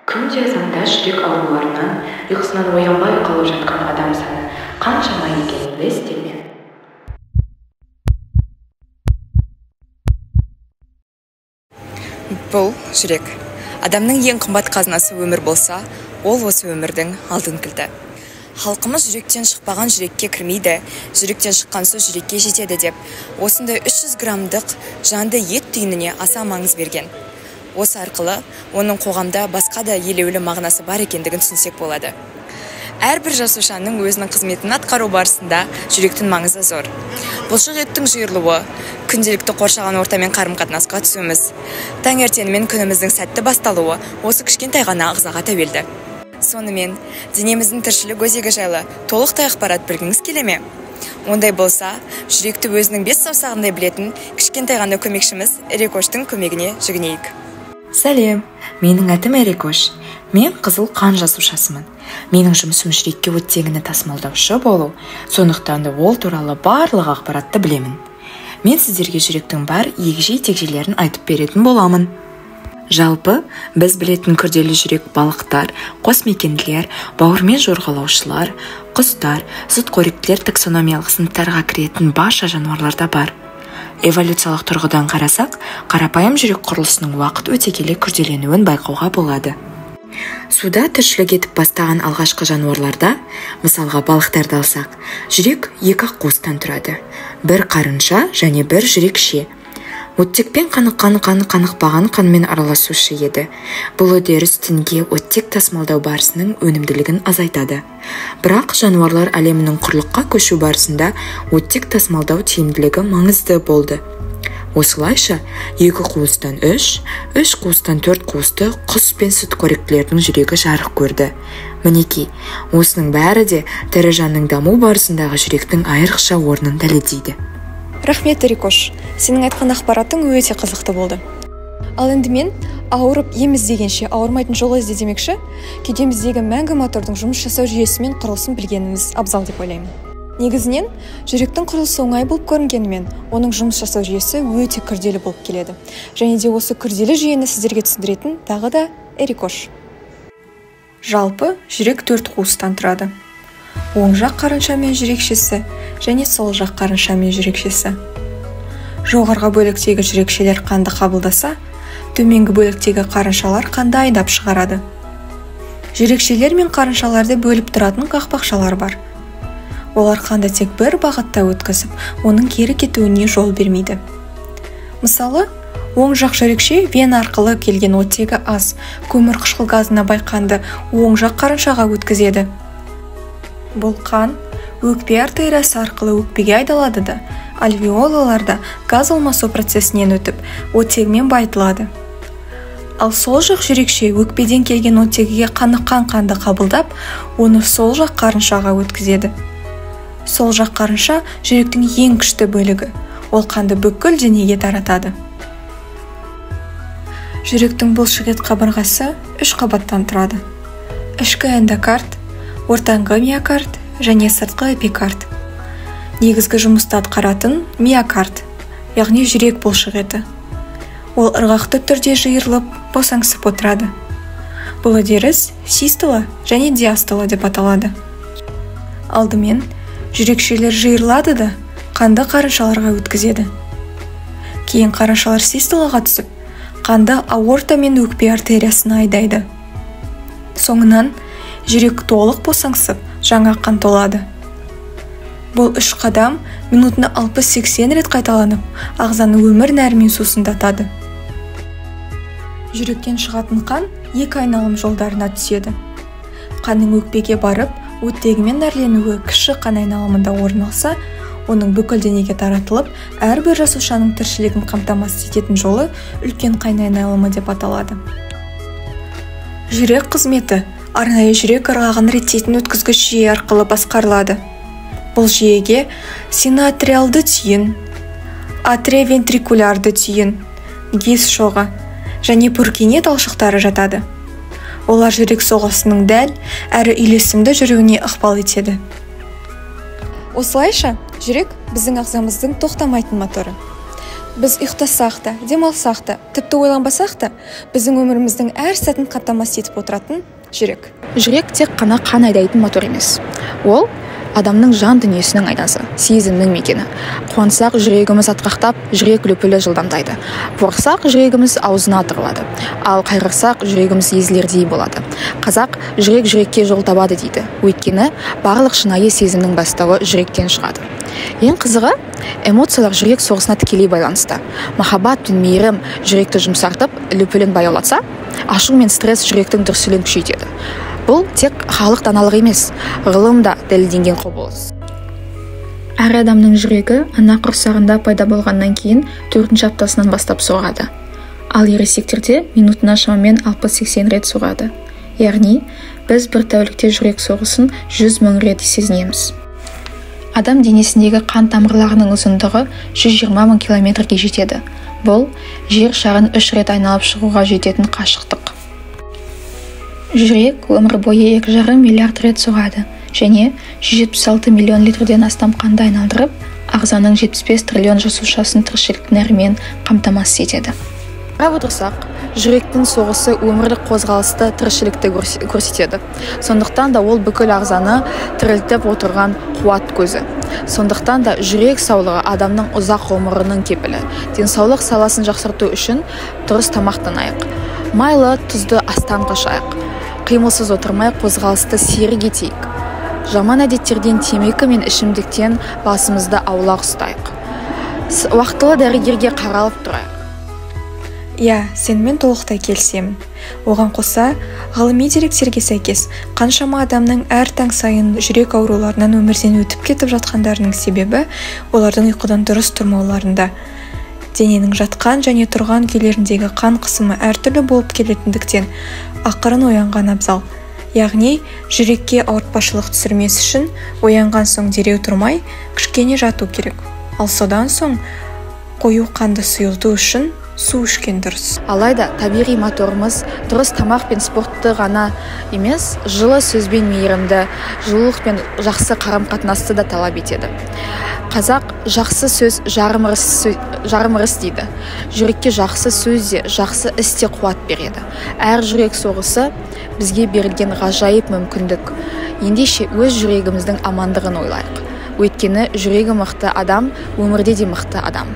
Күнде азанда жүрек ауруларынан ұйқысынан оянбай қалып жатқан адам саны қаншама екенін білесіздер ме? Бұл жүрек. Адамның ең қымбат қазынасы өмір болса, ол осы өмірдің алтын кілті. Халқымыз жүректен шықпаған жүрекке кірмейді, жүректен шыққан сөз жүрекке жетеді деп, осындай 300 граммдық жанды ет түйініне аса маңыз берген. Осы арқылы оның қоғамда басқа да елеулі мағынасы бар екендігін түсінсек болады. Әрбір жасушаның өзінің қызметін атқару барысында жүректің маңызы зор. Бұлшық еттің жиырылуы, күнделікті қоршаған ортамен қарым-қатынасқа түсуіміз, таңертеңімен күніміздің сәтті басталуы осы кішкентай ғана ағзаға тәуелді. Сонымен, денеміздің тіршілік өзегі жайлы толықтай ақпарат білгіңіз келе ме? Ондай болса, жүректі өзінің бес саусағындай білетін кішкентай ғана көмекшіміз Эрикоштың көмегіне жүгінейік. Сәлем, менің атым Эрикош. Мен қызыл қан жасушасымын. Менің жұмысым жүрекке оттегіні тасымалдаушы болу, сондықтан да ол туралы барлық ақпаратты білемін. Мен сіздерге жүректің бар егжей-тегжейлерін айтып беретін боламын. Жалпы, біз білетін күрделі жүрек балықтар, қосмекенділер, бауырмен жорғалаушылар, құстар, сүтқоректілер таксономиялық сыныптарға кіретін барша жануарларда бар. Эволюциялық тұрғыдан қарасақ, қарапайым жүрек құрылысының уақыт өте келе күрделенуін байқауға болады. Суда тіршілік етіп бастаған алғашқы жануарларда, мысалға балықтарды алсақ, жүрек екі қуыстан тұрады. Бір қарынша және бір жүрекше. Оттекпен қаныққан қан қанықпаған қанмен араласушы еді. Бұл үдеріс тінге оттек тасымалдау барысының өнімділігін азайтады. Бірақ жануарлар әлемінің құрлыққа көшу барысында оттек тасымалдау тиімділігі маңызды болды. Осылайша, екі қуыстан үш, үш қуыстан төрт қуысты құс пен сүтқоректілердің жүрегі жарық көрді. Мінекей, осының бәрі де тірі жанның даму барысындағы жүректің айрықша орнын дәлелдейді. Рахмет, Эрикош. Сенің айтқан ақпаратың өте қызықты болды. Ал енді мен ауырып ем іздегенше ауырмайтын жол ізде демекші, кеудеміздегі мәңгі мотордың жұмыс жасау жүйесі мен құрылысын білгеніміз абзал деп ойлаймын. Негізінен, жүректің құрылысы оңай болып көрінгенімен, оның жұмыс жасау жүйесі өте күрделі болып келеді. Және де осы күрделі жүйені сіздерге түсіндіретін тағы да Эрикош. Жалпы, жүрек төрт қуыстан тұрады. Оң жақ қарынша мен жүрекшесі және сол жақ қарынша мен жүрекшесі. Жоғарғы бөліктегі жүрекшелер қанды қабылдаса, төменгі бөліктегі қарыншалар қанды айдап шығарады. Жүрекшелер мен қарыншаларды бөліп тұратын қақпақшалар бар. Олар қанды тек бір бағытта өткізіп, оның кері кетуіне жол бермейді. Мысалы, оң жақ жүрекше вена арқылы келген оттегі аз, көмірқышқыл газына бай қанды оң жақ қарыншаға өткізеді. Бұл қан өкпе артериясы арқылы өкпеге айдалады да, альвеолаларда газ алмасу процесінен өтіп, оттегімен байытылады. Ал сол жақ жүрекше өкпеден келген оттегіге қаныққан қанды қабылдап, оны сол жақ қарыншаға өткізеді. Сол жақ қарынша жүректің ең күшті бөлігі. Ол қанды бүкіл денеге таратады. Жүректің бұлшықет қабырғасы үш қабаттан тұрады. Ішкі эндокард, ортаңғы миокард және сыртқы эпикард. Негізгі жұмысты атқаратын миокард, яғни жүрек бұлшық еті. Ол ырғақты түрде жиырылып, босаңсып отырады. Бұл үдеріс систола және диастола деп аталады. Алдымен жүрекшелер жиырылады да, қанды қарыншаларға өткізеді. Кейін қарыншалар систолаға түсіп, қанды аорта мен өкпе артериясына айдайды. Соңынан жүрек толық босаңсып, жаңа қан толады. Бұл үш қадам минутына 60-80 рет қайталанып, ағзаны өмір нәрімен сусындатады. Жүректен шығатын қан екі айналым жолдарына түседі. Қанның өкпеге барып, оттегімен нәрленуі кіші қан айналымында орын алса, оның бүкіл денеге таратылып, әрбір жасушаның тіршілігін қамтамасыз ететін жолы үлкен қан айналымы деп аталады. Жүрек қызметі арнайы жүрек ырғағын реттейтін өткізгіш жүйе арқылы басқарылады. Бұл жүйеге синоатриалды түйін, атриовентрикулярды түйін, Гис шоғы және Пуркине талшықтары жатады. Олар жүрек соғысының дәл әрі үйлесімді жүруіне ықпал етеді. Осылайша, жүрек біздің ағзамыздың тоқтамайтын моторы. Біз ұйықтасақ та, демалсақ та, тіпті ойланбасақ та, біздің өміріміздің әр сәтін қамтамасыз етіп отыратын жүрек. Жүрек тек қана қан айдайтын мотор емес. Ол адамның жан дүниесінің айнасы, сезімнің мекені. Қуансақ, жүрегіміз атқақтап, жүрек лүпілі жылдамдайды. Қорықсақ, жүрегіміз аузына тығылады. Ал қайғырсақ, жүрегіміз езілердей болады. Қазақ жүрек жүрекке жол табады дейді. Өйткені барлық шынайы сезімнің бастауы жүректен шығады. Ең қызығы, эмоциялар жүрек соғысына тікелей байланысты. Махаббат пен мейірім жүректі жұмсартып, лүпілін баяулатса, ашу мен стресс жүректің дүрсілін күшейтеді. Бұл тек халық даналығы емес, ғылым да дәлелденген құбылыс. Әр адамның жүрегі ана құрсағында пайда болғаннан кейін 4-ші аптасынан бастап соғады. Ал ересектерде минутына шамамен 60-80 рет соғады. Яғни, біз бір тәулікте жүрек соғысын 100 мың рет сезінеміз. Адам денесіндегі қан тамырларының ұзындығы 120 мың километрге жетеді. Бұл жер шарын 3 рет айналып шығуға жететін қашықтық. Жүрек өмір бойы 2,5 миллиард рет соғады және 176 миллион литрден астам қанды айналдырып, ағзаның 75 триллион жасушасын тіршілік нәрімен қамтамасыз етеді. Қарап отырсақ, жүректің соғысы өмірлік қозғалысты, тіршілікті көрсетеді. Сондықтан да ол бүкіл ағзаны тірілтіп отырған қуат көзі. Сондықтан да жүрек саулығы адамның ұзақ ғұмырының кепілі. Денсаулық саласын жақсарту үшін дұрыс тамақтанайық. Майлы, тұзды астан қашайық. Қимылсыз отырмай қозғалысты серік етейік. Жаман әдеттерден, темекі мен ішімдіктен басымызды аулақ ұстайық. Уақтылы дәрігерге қаралып тұрайық. Иә, сенімен толықтай келісемін. Оған қоса, ғылыми деректерге сәйкес, қаншама адамның әр таң сайын жүрек ауруларынан өмірден өтіп кетіп жатқандарының себебі олардың ұйқыдан дұрыс тұрмауларында. Дененің жатқан және тұрған күйлеріндегі қан қысымы әртүрлі болып келетіндіктен ақырын оянған абзал. Яғни, жүрекке ауыртпашылық түсірмес үшін оянған соң дереу тұрмай, кішкене жату керек. Ал содан соң қою қанды сұйылту үшін су ішкен дұрыс. Алайда табиғи моторымыз дұрыс тамақ пен спортты ғана емес, жылы сөз бен мейірімді, жылулық пен жақсы қарым-қатынасты да талап етеді. Қазақ жақсы сөз жарым ырыс дейді. Жүрекке жақсы сөз де, жақсы іс те қуат береді. Әр жүрек соғысы бізге берілген ғажайып мүмкіндік. Ендеше өз жүрегіміздің амандығын ойлайық. Өйткені жүрегі мықты адам өмірде де мықты адам.